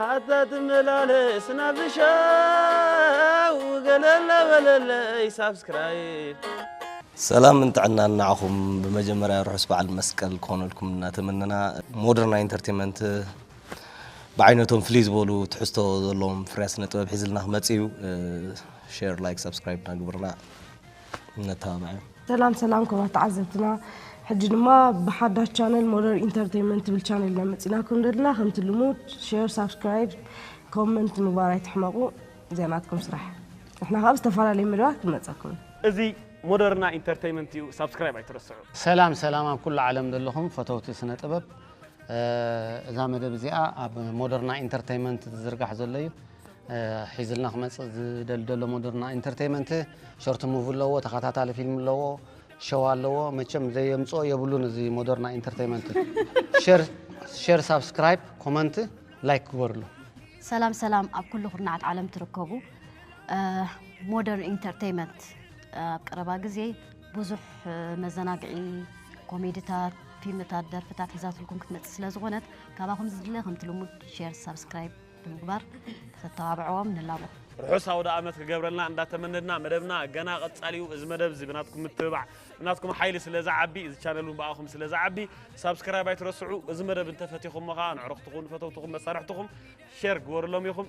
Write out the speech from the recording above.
ኣታ ትመላለስ ናብ ሻው ገለለ በለለይ ሳብስክራይብ። ሰላምን ጥዕናን ንዓኹም። ብመጀመርያ ርሑስ በዓል መስቀል ክኾነልኩም እናተመነና፣ ሞደርና ኢንተርቴንመንት ብዓይነቶም ፍልይ ዝበሉ ትሕዝቶ ዘለዎም ፍርያት ስነ ጥበብ ሒዝልና ክመጽእ እዩ። ሼር፣ ላይክ፣ ሳብስክራይብ እናግበርና ነተባብዐ። ሰላም ሰላም ክቡራት ተዓዘብትና፣ ሕጂ ድማ ብሓዳሽ ቻነል ሞደር ኢንተርቴይንመንት ትብል ቻነል ኢና መፂናኩም ዘለና። ከምቲ ልሙድ ሼር፣ ሳብስክራይብ፣ ኮመንት ምግባር ኣይትሕመቑ። እዚኣ ናትኩም ስራሕ። ንሕና ካብ ዝተፈላለዩ መደባት ክንመፀኩም። እዚ ሞደርና ኢንተርቴይንመንት እዩ። ሳብስክራይብ ኣይትረስዑ። ሰላም ሰላም ኣብ ኩሉ ዓለም ዘለኹም ፈተውቲ ስነ ጥበብ። እዛ መደብ እዚኣ ኣብ ሞደርና ኢንተርቴይንመንት ዝዝርጋሕ ዘሎ እዩ። ሒዝልና ክመፅእ ዝደሊ ዘሎ ሞደርና ኢንተርቴይንመንት ሾርት ሙቪ ኣለዎ፣ ተኸታታሊ ፊልም ኣለዎ፣ ሸው ኣለዎ። መቸም ዘየምፅኦ የብሉን። እዚ ሞደርና ኢንተርቴይንመንት ሼር፣ ሳብስክራይብ፣ ኮመንት፣ ላይክ ግበርሉ። ሰላም ሰላም ኣብ ኩሉ ኩርናዓት ዓለም ትርከቡ። ሞደርን ኢንተርቴይንመንት ኣብ ቀረባ ግዜ ብዙሕ መዘናግዒ ኮሜድታት፣ ፊልምታት፣ ደርፍታት ሒዛትልኩም ክትመፅእ ስለ ዝኾነት ካባኹም ዝድለ ከምቲ ልሙድ ሼር፣ ሳብስክራይብ ብምግባር ከተተባብዕዎም ንላቦ። ርሑስ ኣውደ ኣመት ክገብረልና እንዳተመነድና፣ መደብና ገና ቀጻሊ እዩ። እዚ መደብ እዚ ብናትኩም ምትብባዕ፣ ብናትኩም ሓይሊ ስለ ዝዓቢ፣ እዚ ቻነል እውን ብኣኹም ስለ ዝዓቢ፣ ሳብስክራይብ ኣይትረስዑ። እዚ መደብ እንተፈቲኹሞ ኸኣ ንዕሩኽትኹም፣ ንፈተውትኹም፣ መሳርሕትኹም ሼር ግበሩሎም ኢኹም።